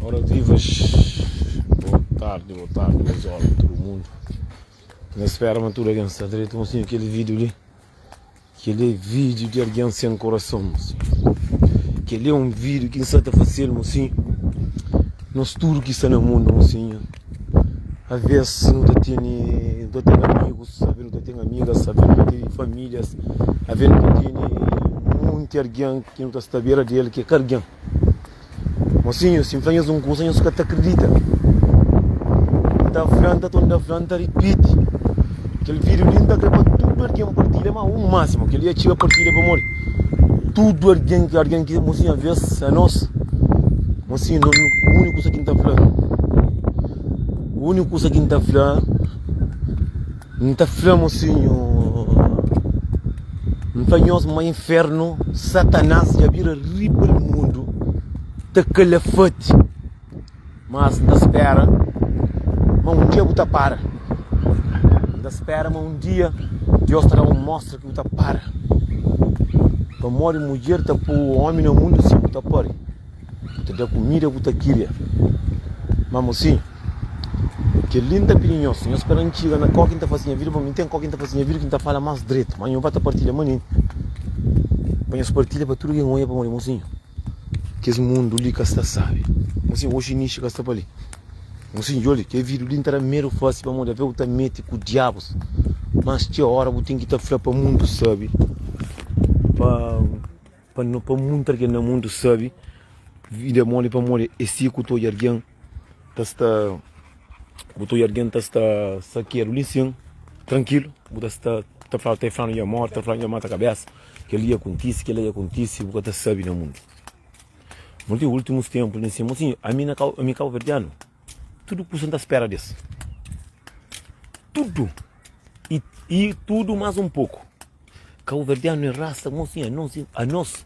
Ora vivas, boa tardi, boa tardi, boas horas pa tudu mundu. N ta spera ma tudu algen sta dretu. Mosinhu, kel vídiu li, kel é vídiu di algen sen korason, mosinhu. Kel é un vídiu ki N sta ta fase-l, mosinhu. Nos tudu ki sta na mundu, mosinhu, avês nu ta tene, nu ta ten amigus, avês nu ta ten amigas, avês nu ta tene famílias, avês nu ta tene monti algen ki nu ta sta bera di el ki é ka algen. Mosinhu, si N fla nhos un kuza, nhos ka ta kridita. N ta fla, N ta torna fla, N ta ripiti. Kel vídiu li N ta kre pa tudu algen partilha, ma un másimu. Kel li txiga partilha pamodi tudu algen, algen ki, mosinhu, avês anos, mosinhu, no, úniku kuza ki N ta fla, úniku kuza ki N ta fla, N ta fla mosinhu, N fla nhos ma infernu, Satanás dja bira riba di mundu ta kalafati. Mas N ta spera ma un dia bu ta para. N ta spera ma un dia Deus ta da un mostra ki bu ta para. Pamodi mudjer ta poi omi na mundu si bu ta pari. Bu ta da kumida bu ta kiria. Ma mosinhu, kel-li N ta pidi nhos, nhos spera N txiga na kau ki N ta fase nha vida, pamodi N ten kau ki N ta fase nha vida ki N ta fala más dretu. Ma nhos ba ta partilha manenti pa nhos partilha pa tudu algen odja pamodi mosinhu, kes mundu li ka sta sabi. Mosinhu, oxi nixi ka sta pa li. Mosinhu, djobe, kel vídiu li N ta da medu fase pamodi aves bu ta mete ku diabus. Mas txeu óra bu ten ki ta fla pa mundu sabe pa. Pa no pa munta algen na mundu sabe vida moli pamodi é si ku ta odja algen ta sta bu ta odja algen ta sta sakedu li sin trankilu bu ta sta ta fla ta flanu dja morti ta flanu dja mata kabesa kel li dja kontise kel la dja kontise bu ka ta sabe na mundu modi ultimus tenpu li sin mosinhu ami na kau ami kauverdianu tudu kusa N ta spera des tudu i i tudu mas un poku. Kauverdianu é rasa mosinhu anos anos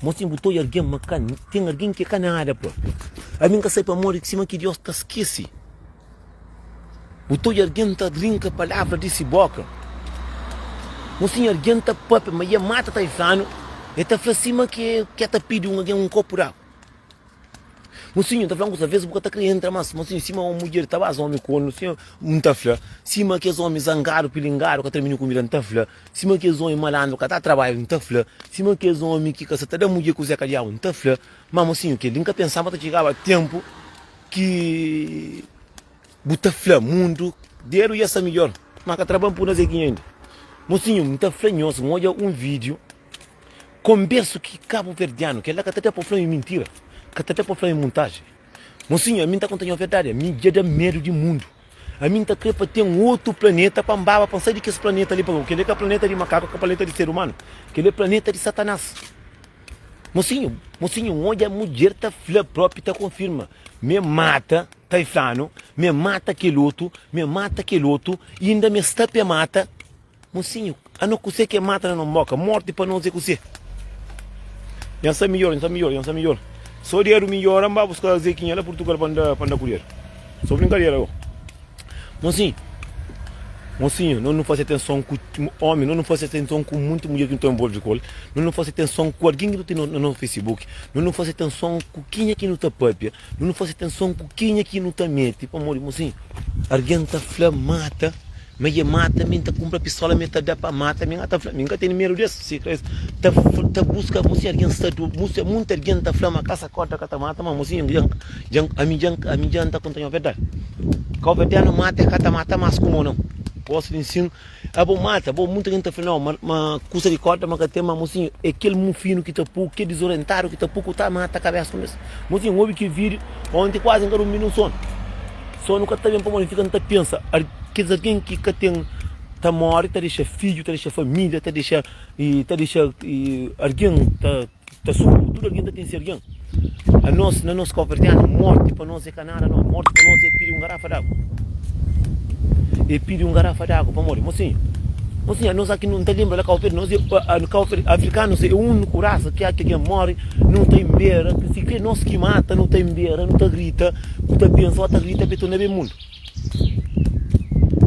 mosinhu bu ta odja algen ma ka ten algen ki é ka nada propi ami N ka sai pamodi sima ki Dios ta skese bu ta odja algen ta rinka palavra di si boka mosinhu algen ta papia ma e mata ta fla-nu e ta fla sima ki e ta pidi un algen un kopu di agu. Mosinhu, N ta fla un kuza, ves bu ka ta kre entra mas. Mosinhu, sima un mudjer ta baza omi kornu, sima, N ta fla, sima kes omi zangadu, pilingadu, ka ta mininu kumida, N ta fla, sima kes omi malandru, ka ta trabadja, N ta fla, sima kes omi ki ka sa ta da mudjer ku zeka diabu, N ta fla. Ma, mosinhu, kel li N ka pensaba ta txigaba tenpu ki bu ta fla mundu dedu ia sta midjor, ma ka traba-m pur na zekinha inda. Mosinhu, N ta fla nhos, N odja un vídiu. Konbersu ki kabuverdianu, kel la ka ta da pa fla mi mintira, ka ta da pa fla mi muntaji. Mosinhu, ami N ta konta nho verdadi, ami dja da medu di mundu. Ami N ta kre pa ten otu planeta pa N baba, pa N sai di kes planeta li, pabia kel li ka planeta di makaku, ka planeta di ser umanu, kel li é planeta di Satanás. Mosinhu, mosinhu, N odja mudjer ta fla propi, ta konfirma, me mata, ta fla-nu, me mata kel otu, me mata kel otu, inda me sta pe mata. Mosinhu, ano kuse ke mata na no boka? Morti pa nos é kuse? Nha sa midjor, nha sa midjor, nha sa midjor. So dedu midjora, N ba buska Zequinha la Purtugal pa N da, pa N da ku dedu. So brinkadera go. Mosinhu, mosinhu, no nu fase atenson ku omi, no nu fase atenson ku munti mudjer ki nu ta envolve ku el, no nu fase atenson ku algin ki nu ten na no Facebook, no nu fase atenson ku kenha ki nu ta papia, no nu fase atenson ku kenha ki nu ta mete, pamodi mosinhu, algin ta fla mata. Ma e mata mi, N ta kunpra pistola mi ta da pa mata mi, N ta fla mi N ka tene medu des, si kre ta ta buska mo si algen sta du mo si munti algen ta fla ma kasa korda ka ta mata ma mo si djan djan ami djan ami djan N ta konta nho verdadi kauverdianu mata e ka ta mata mas ku mo nau gosi di nsin abo mata bo munti algen ta fla nau ma ma kusa di korda ma ka ten ma mo si e kel mufinu ki ta pu kel dizorientadu ki ta pu ku ta mata kabesa ku mes mo si N obi ki video onti kuazi N ka durmi nun sonu. Sonu ka ta ben pamodi N fika N ta pensa, kes algen ki ka ten ta móre ta dexa fidju, ta dexa família, ta dexa ta dexa algen ta ta sufri, tudu algen ta ten se algen. Anos na nos kauverdianu mórti pa nos é ka nada no, mórti pa nos é pidi un garafa di agu, é pidi un garafa di agu pamodi mosinhu, mosinhu anos aki nu ta lenbra la Kau Verdi nos é Kau Verdi afrikanus é úniku rasa ki ki algen móre nu ta inbera, si kre nos ki mata nu ta inbera, nu ta grita. Bu ta pensa, o ta grita pe torna ben mundu.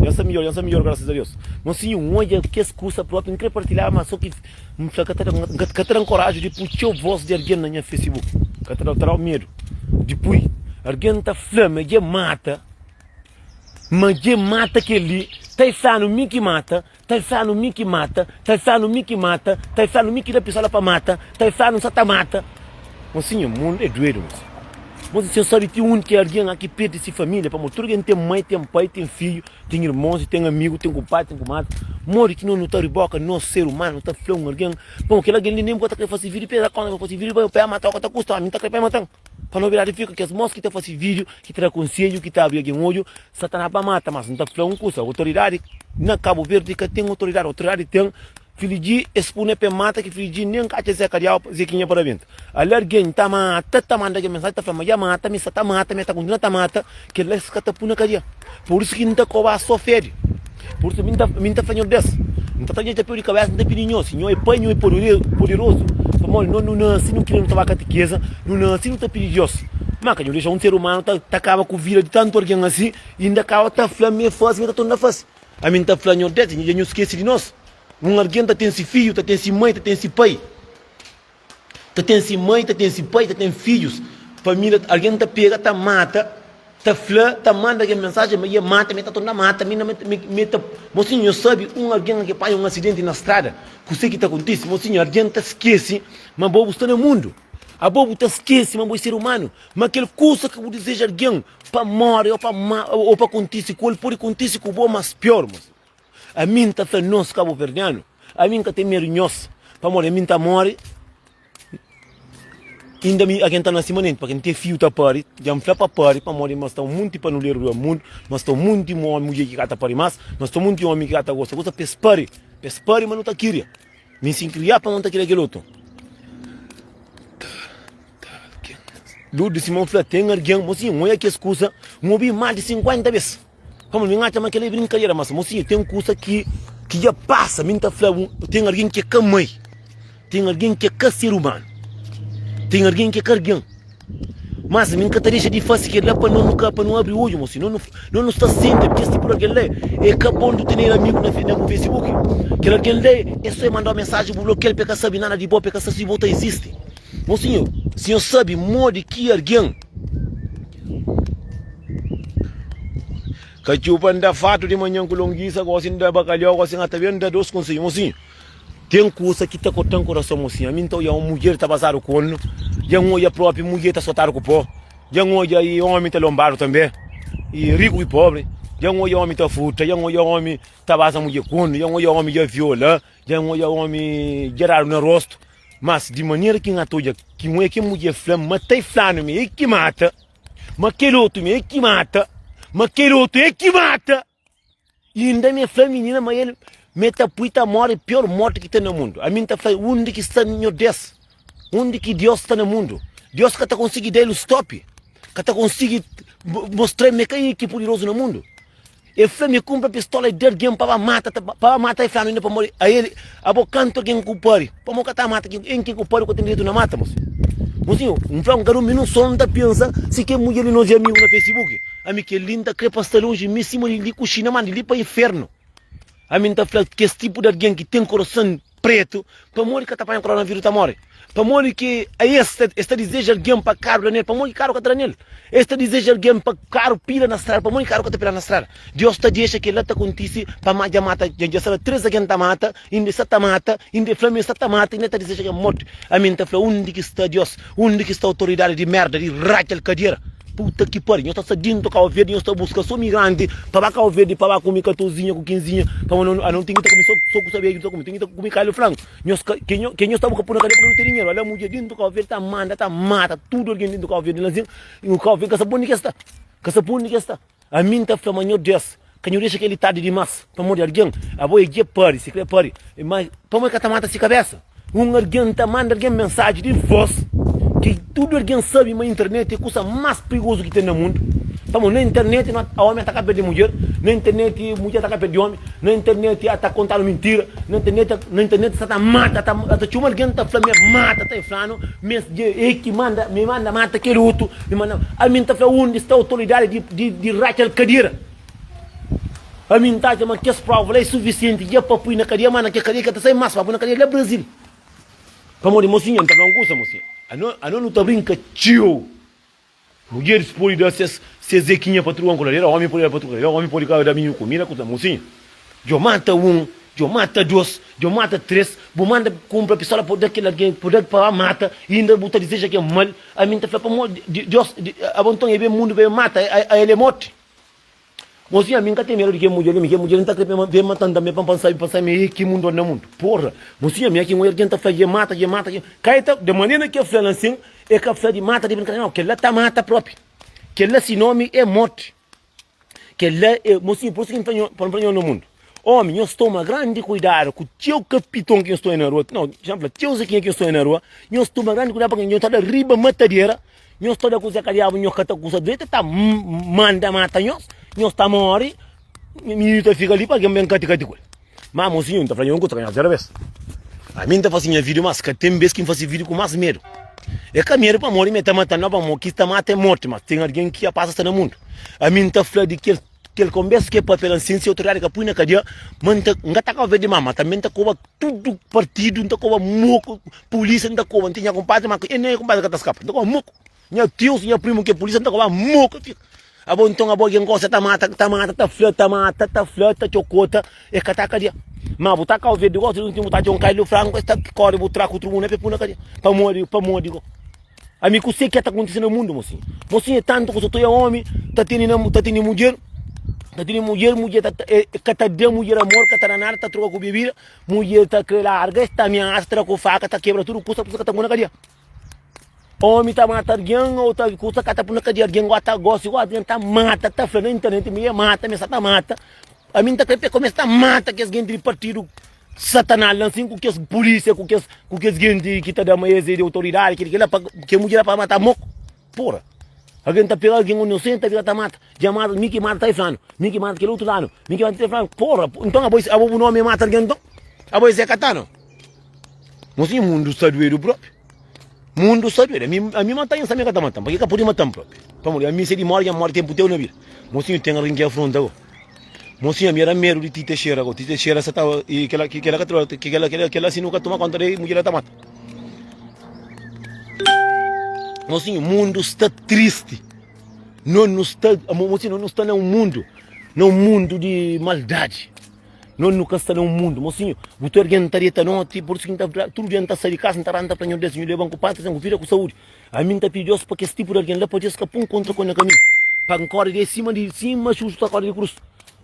Nha sta midjor, nha sta midjor, grasas a Deus. Mosinhu, N odja kes kusa propi, N kre partilha, ma so ki N fla ka ta da, ka ta da-m koraju di pui txeu vos di algen na nha Facebook. Ka ta da, ta da-u medu di pui. Algen ta fla ma dje mata, ma dje mata kel-li, ta e fla-nu mi ki mata, ta e fla-nu mi ki mata, ta e fla-nu mi ki mata, ta e fla-nu mi ki da pistola pa mata, ta e fla-nu sa ta mata. Mosinha, mundu é duedu, mosinha. Mosinha, sen sabe ti undi ki algen a ki perde si família, pamodi tudu algen ten mai, ten pai, ten fidju, ten irmons, ten amigu, ten kupadri, ten kumadri. Modi ki nos nu ta riboka nos ser umanu, nu ta fla un algen, pamodi kel algen li nen bu ka ta kre fase vídiu, pa e da konta ma fase vídiu, pa e mata-u ka ta kusta, ami N ta kre pa e mata-m. Pa nobidadi fika kes mos ki ta fasi video, ki ta da konsedju, ki ta abri algen odju, Satanás pa mata, mas N ta fla un kusa, otoridadi na Kabu Verdi ka ten otoridadi, otoridadi ten Filidji, es pune pe mata ki Filidji nen ka atxa Zeka diabu Zekinha pa rabenta. Ali algen ta mata, ta manda algen mensaji ta fla ma dja mata, mi sa ta mata, mi ta kontinua ta mata, kel-la es ka ta pui na kadia. Pur isu ki N ta koba so fedi. Pur isu mi ta mi ta fla Nhordes, N ta tra nha txapéu di kabésa, N ta pidi Nho, si Nho é Pai, Nho é poderozu, pamodi nos nu nase, nu kria, nu ta ba katikeza, nu nase, nu ta pidi Diós. Má ka Nho dexa un ser umanu ta ta kaba ku vida di tantu algen asi, i inda kaba ta fla ma e fase, ma e ta torna fase. Ami N ta fla Nhordes, dja Nho skese di nos? Un algen ta ten si fidju, ta ten si mai, ta ten si pai. Ta ten si mai, ta ten si pai, ta ten fidjus, família, algen ta pega, ta mata, ta fla, ta manda algen mensajen ma e mata, ma e ta torna mata, mi na mi e ta. Mosinhu, nhos sabe un algen ki panha un asidenti na strada, kuse ki ta kontise? Mosinhu, algen ta skese ma bo bu sta na mundu, abo bu ta skese ma bo é ser umanu, ma kel kusa ki bu dizeja algen pa more o pa o pa kontise ku el, pode kontise ku bo mas pior, mosinhu. Ami N ta fla nos kabuverdianu, ami N ka ten medu nhos, pamodi ami N ta móre, inda mi algen ta nase manenti, pa ken ten fiu ta pari, dja N fla pa pari, pamodi mas ta un munti panuleru riba mundu, mas ta un munti omi mudjer ki ka ta pari mas, mas ta un munti omi ki ka ta gosta gosta pa es pari, pa es pari ma nu ta kiria, mi si N kiria pamodi N ta kiria kel otu. Lourdes Simão fla, ten algen, mosinhu, N oia kes kusa, N obi más di 50 bes. Pamodi mi N atxa ma kel-la é brinkadera, mas mosinhu, ten kusa ki ki dja pasa. Mi N ta fla-bu, ten algen ki é ka mai, ten algen ki é ka ser umanu, ten algen ki é ka algen. Mas mi N ka ta dexa di fase kel-la pa no ka pa no abri odju, mosinhu. No no no sta sienti kes tipu di algen la é ka bon du tene amigu na na bu Facebook. Kel algen la é so e manda-u mensaji, bu blokia-l pa e ka sabe nada di bo, pa e ka sabe si bo ta izisti. Mosinhu, si nhos sabe modi ki algen. Katxupa N da fatu di manhan ku longisa Gosi N da bakalhau Gosi N ata ben da dos konsedju Mosinhu, ten kusa ki ta korta-m korason Mosinhu, ami N ta odja un mudjer ta bazadu kornu Dja N odja propi mudjer ta sotadu ku po Dja N odja i omi ta lonbadu tanbe I riku i pobri Dja N odja omi ta furta Dja N odja omi ta baza mudjer kornu Dja N odja omi dja viola Dja N odja omi dja dadu na rostu Mas di manera ki N ata odja ki un é ke mudjer fla-m ma ta e flanu mi é ki mata, ma kel otu mi é ki mata, ma kel otu é ki mata. Inda mi fla minina ma el ma e ta pui ta more pior morti ki ten na mundu. Ami N ta fla undi ki sta Nhordes? Undi ki Dios sta na mundu? Dios ka ta konsigi da-l un stop? Ka ta konsigi mostra-l ma e ka el ki é pudirozu na mundu? El fla mi kunpra pistola di algen pa ba mata pa ba mata el flanu inda pamodi a el abo kantu algen ku pari pamo ka ta mata kin en ki ku pari ku ten direitu na mata mos mosinhu n fla n ka durmi nun sonu n ta pensa si kel mudjer li nos é amigu na facebook ami kel li n ta kre pa sta lonji mi sima di li ku xina ma di li pa infernu ami n ta fla kes tipu di algen ki ten korason Pretu, pamodi ka ta panha koronavírus ta móre? Pamodi ki es es ta dizeja algen pa karu da nel? Pamodi ki karu ka ta da nel? Es ta dizeja algen pa karu pila na strada? Pamodi ki karu ka ta pila na strada? Deus ta dexa kel-la ta kontise pa ma dja mata dja dja sta 3 algen ta mata, inda e sta ta mata, inda e fla ma e sta ta mata, inda e ta dizeja algen morti. Ami N ta fla, undi ki sta Deus? Undi ki sta otoridadi di merda di ratxa-l kadera? Puta ki pari, nhos ta sta dintu Kau Verdi, nhos ta buska so migranti pa ba Kau Verdi pa ba kume katozinha ku kinzinha, pamodi no ano ten ki ta kume so so kusa bedju ta kume, ten ki ta kume kalu frangu. Nhos ka ke nho ke nhos ta buka pui na kadia purki no ten dinheru. Ala mudjer dintu Kau Verdi ta manda ta mata tudu algen dintu Kau Verdi la nsin, i Kau Verdi ka sa pa undi ke sta, ka sa pa undi ke sta. Ami N ta fla ma Nhordes ka nho dexa kel-li tardi dimás, pamodi algen, abo é dje pari, si krê pari, ma pamodi ka ta mata si kabésa? Un algen ta manda algen mensaji di vós ki tudu algen sabe ma internet é kusa más prigozu ki ten na mundu, pamodi na internet ómi ta ka perde mudjer, na internet mudjer ta ka perde ómi, na internet ta kontadu mintira, na internet na internet sa ta mata, ta ta txoma algen ta fla ma e mata, ta e flanu ma é ki manda, ma e manda mata kel otu. Mi manda, ami N ta fla undi sta otoridadi di, di, di ratxa-l kadera. Ami N ta atxa ma kes prova la é sufisienti dja pa pui na kadia, ma na ke kadia ka ta sai mas pa pui na kadia la Brazil. Pamodi, mosinha, N ta fla un kusa, mosinha, ano, ano nu ta brinka txeu. Mudjeris pode da ses ses zekinha pa truka nkuladeira, omi pode da pa truka nkuladeira, omi pode ka da mininu kumida, kusa mosinhu. Djo mata un, djo mata dos, djo mata tres, bu manda kunpra pistola pa da kel algen, pa da pa ba mata, inda bu ta dizeja ke mal. Ami nta fla pamodi Dios, abo nton e ben mundu pa e mata, a el e morti. Mosinhu, ami nka ten medu di ke mudjer li, mi ke mudjer nta kre pa e matan tanbe pa N sabi, pa N sabi ma e ki mundu na mundu. Porra! Mosinhu, ami aki N oja algen ta fla dje mata, dje mata, dje. Ka e ta, di manera ke fla la nsin, e ka fla di mata di brinkadeira, nau, kel-la ta mata propi. Kel-la si nomi e morti. Kel-la e, mosinhu, pur isu ki N fla nho, pa N fla nho na mundu. Omi, nhos toma grandi kuidadu ku txeu kapiton ki nhos ta oja na rua, nau, xa N fla, txeu zekinha ki nhos ta oja na rua, nhos toma grandi kuidadu pabia nhos ta da riba matadera, Nhos ta da kuze ka diabu nhos ka ta kusa dretu ta manda mata nhos nhos ta mori mininu ta fika li pa algen ben kati kati ku el ma mosinhu nta fla nhos un kusa ka nhos dera bes ami nta fasi nha video mas ka ten bes ki nfasi video ku mas medu e ka medu pamodi me ta matan no pamodi ki ta mata e morti mas ten algen ki ya pasa sta na mundu ami nta fla di kel kel konbersu ki e papia la nsin si otoridadi ka pui na kadia ma nta nka ta kaba verde ma ma tambi nta koba tudu partidu nta koba moku Pulísia N ta koba, N ten nha kunpadri ma e nen nha kunpadri ka ta skapa N ta koba moku Nha tius, nha primu ki é pulísia N ta koba moku E fika Abo nton abo algen gosta ta mata, ta mata, ta fla, ta mata, ta fla, ta txokota E ka ta kadia Ma bu ta kau verdi gosi di un ti bu ta atxa un kailu franku Es ta kori bu tra ku trubuna pa e pui na kadia Pamodi, pamodi go Ami kuse ki ta kontise na mundu mosinhu? Mosinhu é tantu kusa Toi omi ta tene na ta tene mudjer Ta tene mudjer, mudjer ta e ka ta da mudjer amor, ka ta da nada, ta troka ku bebida Mudjer ta kre larga, es ta amiasa, tra ku faka, ta kebra tudu kusa, kusa ka ta pui na kadia. Omi ta mata algen ou ta kusa ka ta pui na kadia. Algen gosta gosi gosi, algen ta mata, ta fla na internet mi e mata, mi sa ta mata. Ami nta kre pa e kumesa ta mata kes genti di partidu satanás la nsin ku kes pulisia, ku kes ku kes genti ki ta da ma es e di otoridadi, kila kila pa ke mudjer la pa mata moku. Pora! Algen ta pega algen inosenti ta bira ta mata. Dja mata, mi ki mata ta e flanu, mi ki mata kel otu lanu, mi ki mata ta e flanu. Pora! Nton abo, abo bu nomi é mata algen nton? Abo é Zé Katano? Mosinhu, mundu sta duedu propi. Mundu sta duedu. Ami, ami mata N sabe ka ta matan, pabia ka pudi matan propi. Pamodi ami se di mori, dja mori tempu teu na vida. Mosinhu, ten algen ki afronta go. Mosinhu, ami era medu di Tite Xera go. Tite Xera sa ta, i kela, kela ka ta, kela, kela, kela si nu ka toma konta de mudjer la ta mata. Mosinhu, mundu sta tristi. No nu sta, mosinhu, no nu sta na un mundu, na un mundu di maldadi. No nu ka sta na un mundu, mosinhu, bu ta algen ta deta noti, por isu ki N ta fla, tudu dia N ta sai di kasa, N ta ranta fla, Nho Deus, nhu leba-m ku pas, traze-m ku vida, ku saúdi. Ami N ta pidi Deus pa kes tipu di algen la, pa Deus ka pun kontra ku el na kaminhu, pa N kóre di el sima di, sima xuxu ta kóre di krus.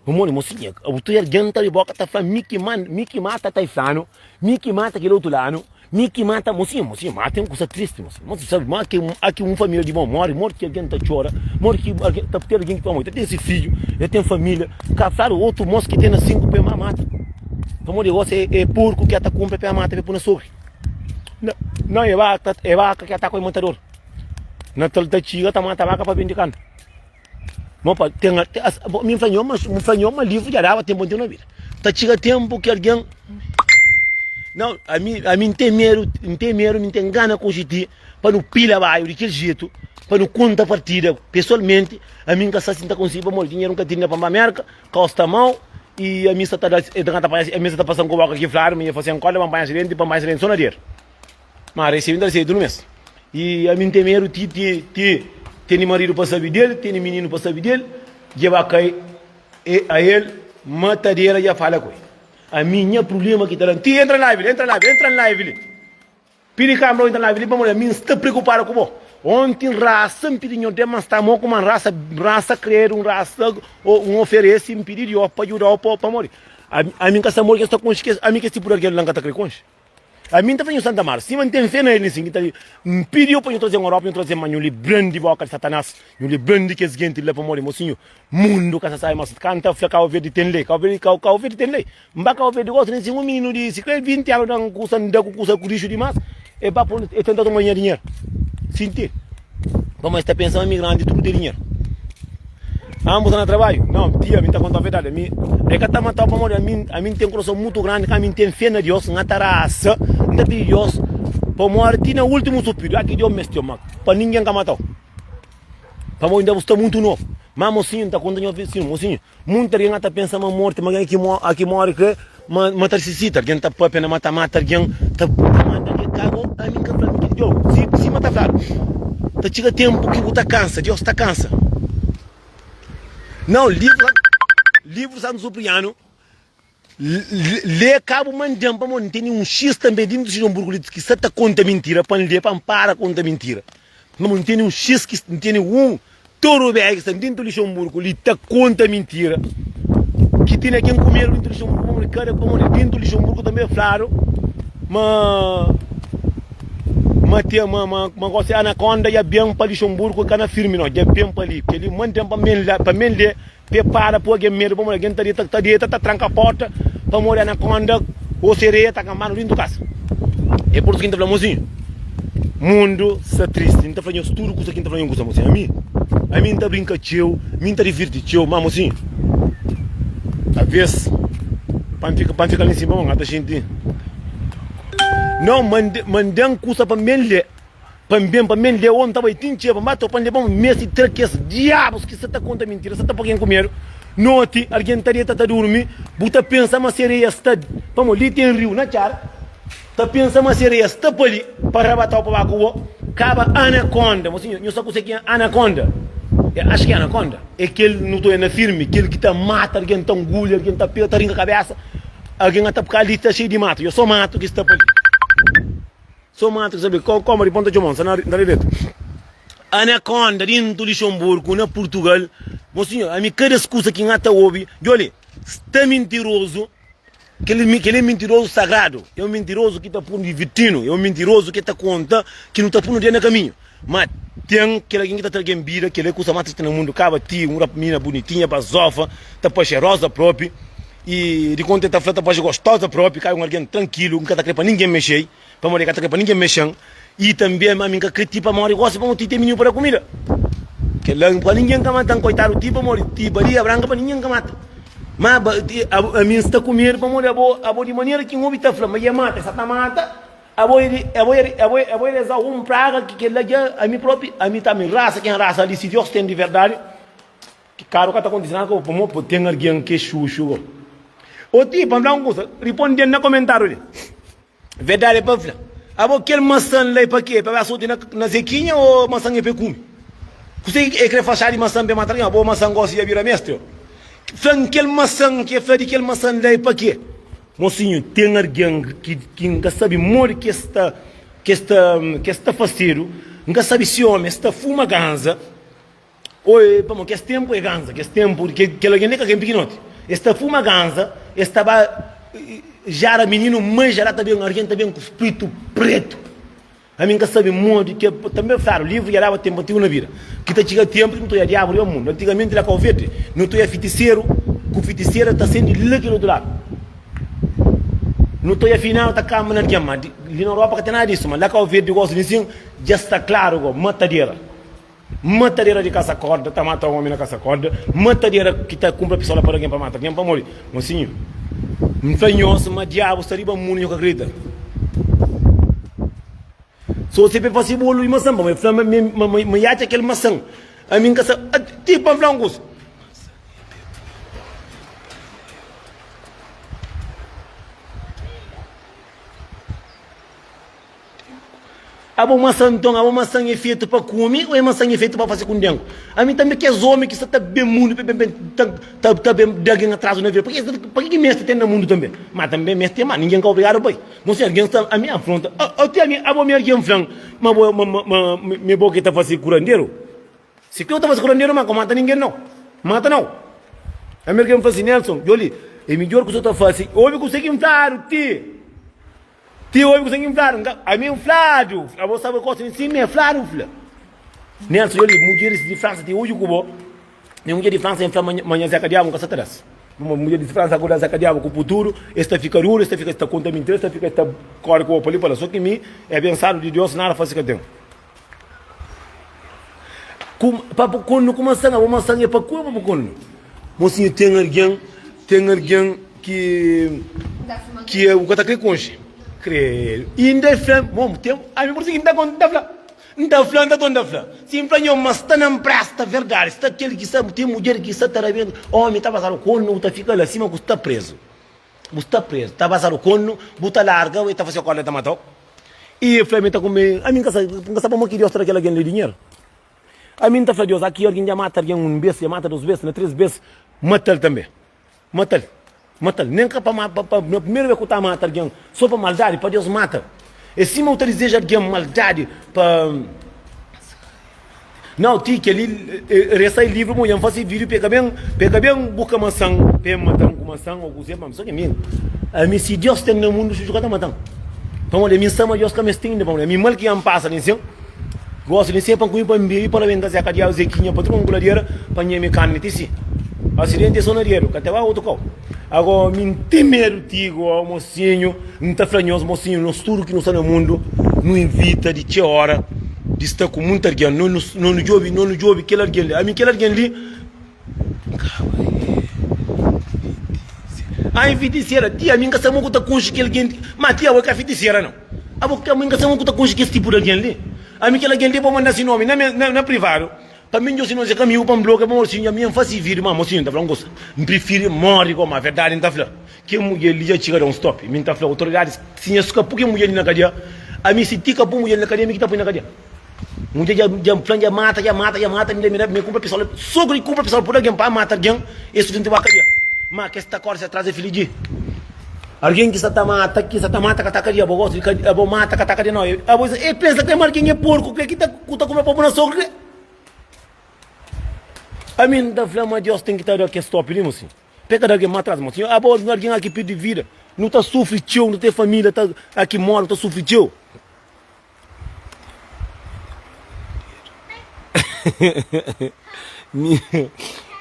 Pamodi, mosinhu, bu ta algen ta di boka ta fla, mi ki manda, mi ki mata ta flanu, mi ki mata kel otu lanu. Mi ki mata mosinhu, mosinhu mata é un kusa tristi mosinhu. Mosinhu sabi ma ki aki un familia di bo mori, mori ki algen ta txora, mori ki algen ta ten algen ki ta mori, ta ten si fidju, el ten familia, ka fladu otu mos ki ten na 5 pe ma mata. Pamodi gosi é, é porku ki ata kunpra pe mata pe pui na sobri. Na, na é baka, é baka ki ata koi matador. Natal ta txiga ta mata baka pa bende karni. Mo pa ten, mi fla nho, mi fla nho ma livru dja daba tempu na vida. Ta txiga tempu ki algen Não, ami, ami n ten medu, n ten medu, mi ten gana konxi ti pa nu pila baiu di kel jetu, pa nu konta partida pesoalmenti, ami n ka sa si n ta konsigi pamodi dinheru n ka tene pa n ba Merka, kau sta mau i ami sa ta da, e ta panha, ami sa ta pasan ku boka ki fladu ma e fase N korda pa n panha asidenti, pa n panha asidenti so na dinheru. Ma resebe, N ta resebe tudu mês. I ami N ten medu ti, ti, ti tene maridu pa sabe del, tene mininu pa sabe del, dja ba kai e a el matadera dja fala ku el. Ami nha prublema ki ta da-m ti entra na live li, entra na live, entra na live li. Pidi kambra entra na live li pamodi ami N sta preokupadu ku bo. Onti N rasa N pidi Nhordés ma N sta mo kuma N rasa, N rasa kredu, N rasa o N oferese, N pidi Dios pa djuda-u pa pamodi ami N ka sta modi ki N sta konxe kes, ami kes tipu di algen la N ka ta kre konxe. Ami N ta fla nhu Santa Mara, sima N ten fé na el nsin ki ta N pidi-u pa nhu traze-m Europa, nhu traze-m ma nhu libra-m di boka di Satanás, nhu libra-m di kes genti la pamodi mosinhu, mundu ka sa sabe mas ka N ta fla Kau Verdi ten lei, Kau Verdi, Kau, Kau Verdi ten lei. N ba Kau Verdi gosi, nsin un mininu di sikrê 20 anu da-m kusa, N da ku kusa ku rixu dimas, e ba pô-l, e tenta toma nha dinheru. Sinti? Pamodi es ta pensa ma imigranti tudu ten dinheru. Ambos sta na trabadju? Nau, tia, mi ta kontau verdadi, ami e ka ta matau pamodi ami, ami N ten kurason mutu grandi, ka ami N ten fe na Dios, N ta rasa, N ta pidi Dios pa mori ti na ultimu suspiru, ya ki Dios meste-u, ma pa ningen ka matau, pamodi inda bu sta mutu novu. Ma mosinhu, N ta konta nho vizinhu, mosinhu, munti algen a ta pensa ma morti, ma algen ki a ki mori kre ma ma ta risisita, algen ta papia na ma ta mata algen, ta manda algen, ka, ami N ka fla, mi ki, Dios, si, sima ta fladu. Ta txiga ténpu ki bu ta kansa, Deus ta kansa. Nau, livru, livru Santu Suprianu, lê ka bu manda-m pamodi N tene un xis tanbê dintu di Luxemburgu li ki sta ta konta mintira pa N lê pa N para konta mintira. Pamodi N tene un xis ki N tene un Torobé ki sta dentu Luxemburgo li ta konta mintira ki tene algen ku medu dentu Luxemburgo pamodi kada pamodi dentu Luxemburgo tanbe fladu ma ma ten ma ma ma gosi anaconda dja ben pa Luxemburgo ka na firmi no dja ben pa li keli manten pa men la pa men le pe para poi algen medu pamodi algen ta deta ta deta ta tranka porta pamodi anaconda o sereia ta kanbanu dentu kasa é pur isu ki N ta fla mosinhu mundu sta tristi N ta fla nhos tudu kusa ki N ta fla nhos kusa mosinhu ami ami N ta brinka txeu mi N ta divirti txeu ma mosinhu aves pa N fika pa N fika li nsin pamodi N ka ta xinti nau manda-m kusa pa N ben lé. Pa N ben, pa N ben lé ô N ta bai ti N txeba, N ba topa N lé pa N meste tra kes diabus ki sa ta konta mintira, sa ta poi algen ku medu. Noti, algen ta deta ta durmi, bu ta pensa ma sereia sta, pamodi li ten riu na txada, ta pensa ma sereia sta pa li pa rabatau pa ba ku bo. Kaba anakonda, mo sinhor, nho sa kuse ki é anakonda? É, acho ki é anakonda. É kel nu ta oia na filmi, kel ki ta mata algen, ta nguli algen, ta pega, ta rinka kabesa, algen ata pka li ta xeiu di matu, é so matu ki sta pa li. So matu ki sabe koma di ponta txomon sa na diretu. Anaconda dintu Lixonburgu na Purtugal. Mo sinhor, ami kada es kusa ki N ta obi, djoli, sta mintirozu. Kel kel é mintirozu sagradu, é un mintirozu ki ta punu divirtinu, é un mintirozu ki ta konta ki nu ta punu dia na kaminhu. Ma ten kel algen ki ta tra algen bida, kel é kusa más tristi na mundu. Kaba ti un minina bunitinha, bazofa, ta paxe roza propi i di konta el ta fla ta paxe gostoza propi, ka é un algen trankilu, N ka ta kre pa ningen mexei. Pamodi e ka ta kre pa ningen mexe-m i tanbe ami N ka kre ti pamodi gosi pamodi ti ten mininu pa da kumida. Kel-la pa ningen ka mata-m koitadu ti pamodi ti Badia Branka pa ningen ka mata. Ma ami N sta ku medu pamodi abo abo di manera ki N obi ta fla ma e mata e sa ta mata abo e di abo e abo e abo e reza un praga ki kel-la dja ami propi ami ta mi rasa ken rasa li si Dios ten di verdadi ki karu ka ta kontise nada ku bo pamodi po ten algen ki é xuxu go. O ti pa N fla un kusa riponde-m na komentariu li. Verdadi é pa fla. Abo kel masan la é pa ke? Pa ba soti na zekinha o masan é pa e kume? Kuse ki e kre fla xá di masan pa e mata algen? Abo masan gosi dja bira mestri o? Fla-m kel masan ki e fla di kel masan la é pa ke? Mosinhu, ten algen ki ki N ka sabe modi ki es ta ki es ta ki es ta fasedu, N ka sabe si omi es ta fuma ganza. Oi, pamodi kes ténpu é ganza, kes ténpu kel algen li ka ken pikinoti. Es ta fuma ganza, es ta ba jara mininu, mai jara ta ben, algen ta ben ku spritu pretu. Ami N ka sabe modi ki tanbe fladu, livru dja daba ténpu antigu na vida, ki ta txiga ténpu ki nu ta odja diabu riba mundu. Antigamenti la Kau Verdi, nu ta odja fitiseru ku fitisera ta sende la kel otu ladu. Nu ta odja finadu ta kanba na algen, ma li na Europa ka ten nada disu, ma la Kau Verdi gosi li sin dja sta klaru go, matadera. Matadera di kasa korda ta mata omi na kasa korda, matadera ki ta kunpra pistola pa da algen pa mata algen pamodi mosinhu. N fla nhos ma diabu sta riba mundu, nho ka kridita. So si pa e fasi bolu di masan pamodi e fla ma ma e atxa kel masan. Ami N ka sa ti pa N fla un kusa. Abo masan nton, abo masan é fetu pa kume ou é masan é fetu pa fase kundengu? Ami tanbe kes omi ki sta ta ben mundu pa ben ta ta ta ben da algen atrazu na vida, pa ke pa ke ki meste ten na mundu tanbe? Ma tanbe meste ten, ma ningen ka obrigadu bai. Mon sinhor, algen sta ami afronta, o ti ami abo mi algen flan ma bo ma ma ma mi bo ki ta fase kuranderu? Si ki bo ta fase kuranderu ma ka mata ningen nau, mata nau. Ami algen fla si, Nelson, djoli, é midjor ku so ta fase, obi kuse ki N fladu ti. Ti obi ku sangi nfladu nka ami nfladu abo sabe kosa ni si me fladu nfla Nelson yo li mudjeris di França ti oji ku bo nha mudjer di França nfla ma nha Zeca Diabo nka sa ta das ma mudjer di França ku da Zeca Diabo ku puturu es ta fika duru es ta fika es ta konta mintira es ta fika es ta kore ku bo pa li pa la so ki mi é abensadu di Deus nada fasi ka ten Ku, pa bu konu ku masan, abo masan é pa ku pa bu konu. Mosinhu ten algen, ten algen ki ki bu ka ta kre konxe. Kre inda el fla, bom, ten, ami por si ki N ta konta, N ta fla. N ta fla, N ta torna fla. Si N fla nho ma sta na npresta verdadi, sta kel ki sta, ten mudjer ki sta ta rabenta, omi ta pasadu konu, bu ta fika la sima ku sta prezu. Bu sta prezu, ta pasadu konu, bu ta larga, el ta fase korda, el ta matau. I el fla, mi ta kume, ami N ka sabe, N ka sabe pamodi ki Deus ta da kel algen li dinheru. Ami N ta fla Deus, aki algen dja mata algen un bes, dja mata dos bes, na tres bes, matal tanbe. Matal, matal. Nen ka pa pa pa na primeru bes ku ta mata algen so pa maldadi, pa Deus mata. É sima u ta dizeja algen maldadi pa. Nau, ti kel-li resta é livru, mo dja N fase vídiu pa e ka ben, pa e ka ben buka masan, pa e mata-m ku masan ô kuzê, ma so ki ami, ami si Deus ten na mundu xuxu ka ta mata-m. Pamodi ami N sta ma Deus ka meste inda, pamodi ami mal ki N pasa li nsin, gosi li nsin é pa N kume pa N bebe, pa rabenta Zé Kadiau, Zekinha, patron ku ladera, pa N nheme karni ti si. Asidenti é so na dedu, ka ta ba otu kau. Ago mi N ten medu ti go, mosinhu, N ta fla nhos, mosinhu, nos tudu ki nu sta na mundu, nu invita di txeu ora di sta ku munti algen, no nu no nu djobe, no nu djobe kel algen li, ami kel algen li, ah e fitisera, tia ami N ka sabe mo ku ta konxe kel algen, ma tia abo e ka fitisera nau, abo ami N ka sabe mo ku ta konxe kes tipu di algen li, ami kel algen li bo manda si nomi na na privadu. Pa mi njo si nos é ka amigu pa N blokia pa mosinhu ami N fasi vídiu ma mosinhu N ta fla un kusa N prifiri mori ko ma verdadi N ta fla ke mudjer li dja txiga da un stop mi N ta fla otoridadis si nhos ka pu ke mudjer li na kadia ami si ti ka pu mudjer li na kadia mi ki ta pui na kadia mudjer dja dja fla dja mata dja mata dja mata mi da mi da mi kumpra pistola so ki kumpra pistola pudi algen pa mata algen es tudu ta ba kadia ma kes ta kori se atras e fili di Algen ki sa ta mata, ki sa ta mata ka ta kadia, bo gosta di kadia, bo mata ka ta kadia no. Abo e pensa ke ma algen é porku, ke ki ta ku ta kume pobu na sogru ke? Ami N ta fla ma Deus ten ki ta da kes top li, mosinhu. Pe ka da algen ma atras, mosinhu. Abo algen aki pirdi vida, nu ta sufri txeu, nu ten familia ta aki mori, nu ta sufri txeu.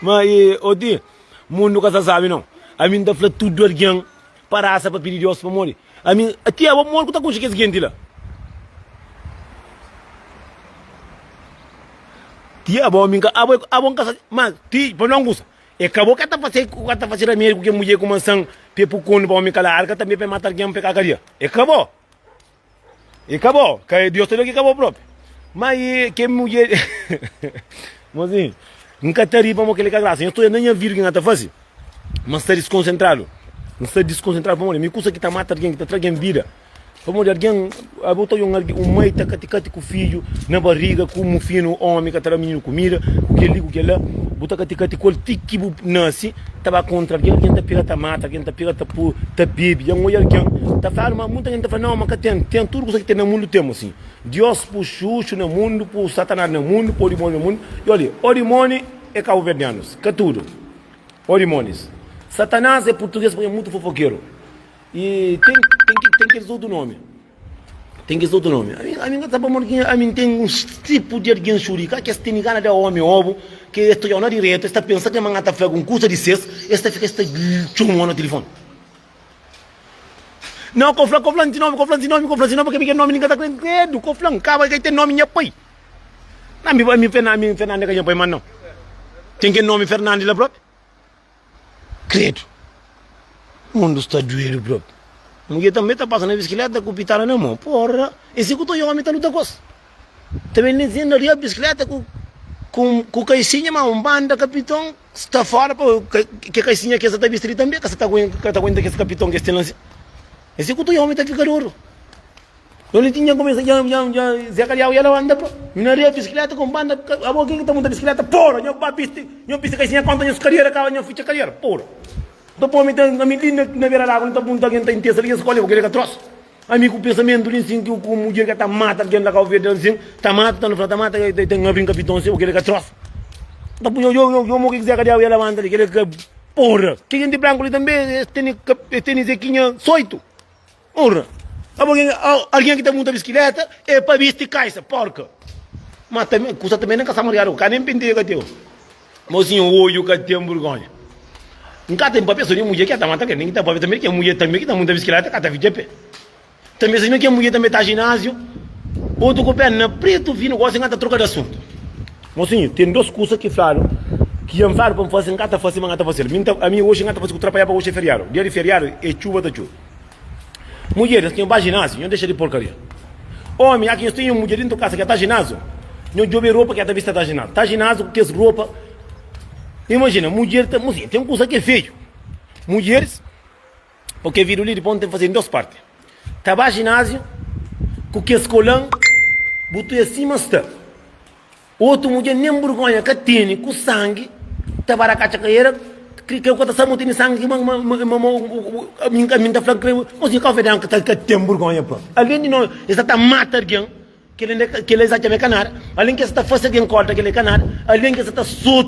Ma e oti mundu ka sa sabi nau. Ami N ta fla tudu algen pa rasa pa pidi Deus pamodi ami ti abo modi ku ta konxe kes genti la? Ti abo ami ka abo abo N ka sa ma ti pa fla un kusa e ka bo ka ta fase ku ka ta fase ramedi ku ke mudjer ku mansan pe pu konu pa omi kala arka tambe pa e mata algen pa e ka kadia e ka bo. E ka bo, ka e Deus ta da ki ka bo propi. Ma e ke mudjer Mozinho, N ka ta ri pamo keli ka grasa. Nha sta na nha vida ki N ta fasi, ma N sta diskonsentradu. N sta diskonsentradu pamodi mi kusa ki ta mata algen, ki ta tra algen vida. Pamodi algen, abo ta odja un algen, un mai ta kati-kati ku fidju na bariga, ku mufinu, omi ka ta da mininu kumida, ku keli ku kela, bu ta kati-kati ku el ti ki bu nasi. Ta ba kontra algen, algen ta pega ta mata, algen ta pega ta pu ta bebe. Dja N odja algen ta fladu ma munta algen ta fla nau ma ka ten. Ten tudu kusa ki ten na mundu ten mo sin. Dios pu xuxu na mundu, pu satanas na mundu, pu dimoniu na mundu. I oli, o dimoni é kabuverdianus, ka tudu. O dimonis. Satanas é purtuges pabia é mutu fofokeru. I ten ten ten kelis otu nomi. Ten kes otu nomi. Ami, ami N ka ta pamodi ki ami N ten uns tipu di algen xuri ka ki es tene gana da omi obu, ki es ta odjau na diretu, es ta pensa ke ma N ta fla algun kusa di ses, es ta fika es ta txoma na tilifoni. Nau, ko fla, ko fla-m si nomi, ko fla-m si nomi, ko fla si nomi, pabia mi kel nomi li N ka ta kre. Credu, ko fla-m, kaba ka ten nomi nha pai. Ami, ami, ami Fernandi ka nha pai, ma nau. Ten kel nomi Fernandi la propi. Credo. Mundu sta duedu propi. Mudjer tambe ta pasa na bisikleta ku pitara na mon. Porra, esse ku ta oja omi ta luta kos. Ta ben li na ria bisikleta ku ku ku kaisinha ma un banda kapiton sta fora pa ke kaisinha ke sa ta bisti li tambe ka sa ta aguenta ka ta aguenta kes kapiton ke sta la. Esse ku ta oja omi ta fika dodu. Doni tinha kumesa dja dja dja Zé Kadiau dja labanta pa mi na ria bisikleta ku banda abo kin ki ta monta bisikleta pora nho ba bisti nho bisti kaisinha konta nhos kadiera kaba nho fitxa kadiera pora ta po mi ta ami li na na bera lagu ta punta algen ta intesa li nhos kole bo kere ka trosa ami ku pensamentu li nsin ki ku mudjer ka ta mata algen la Kau Verdi nsin ta mata ta no fla ta mata ta ngabri kapiton si bo kere ka trosa ta punha yo yo yo mo ki Zé Kadiau dja labanta li kere ka pora ki jinti branku li tambe es tene es tene Zekinha soitu. Ora, abo gen, algen ki ta munta biskileta é pa bisti kaisa, porka. Ma tambe, kusa tambe nen ka sta mariadu, ka nen penteia ka teu. Mosinhu, oiu ka ten burgonha. N ka ten papia so di mudjer ki ta mata kel, nen ki ta papia tambe di kel mudjer tambe ki ta munta biskileta ka ta fitxa pe. Tambe sima kel mudjer tambe ta jinaziu, otu ku pe na pretu finu, gosi N ka ta troka di asuntu. Mosinhu, ten dos kusa ki fladu, ki dja N fladu pa N fasi, N ka ta fasi, ma N ka ta fasel. Mi N ta, ami oxi N ka ta fasi ku trapaia pa oxi é feriadu. Dia di feriadu é txuba ta txuba. Mudjeres, nhos ba jináziu, nhos dexa di porkaria. Ómi, aki nhos ten un mudjer dintu kasa ki el ta jináziu, nhos djobe ropa ki el ta bisti ta jináziu. Ta jináziu ku kes ropa. Imajina, mudjer ta, mosinha, ten kusa ki é feiu. Mudjeris, pa kel vídiu li, dipôs N ten faze en dos parti. Ta ba jináziu ku kes kolan, bu tuia sima sta. Otu mudjer nen burgonha ka tene ku sangi ta ba da katxa kaera kre ka ta sabe ma tene sangi ma ma ma ma ami ami ta fla kre mosinhu kauverdianu ka ka ten burgonha propi alen di no es ta ta mata algen kel kel es atxa ma é ka nada alen ki es ta fase algen kolta kel é ka nada alen ki es ta ta sota.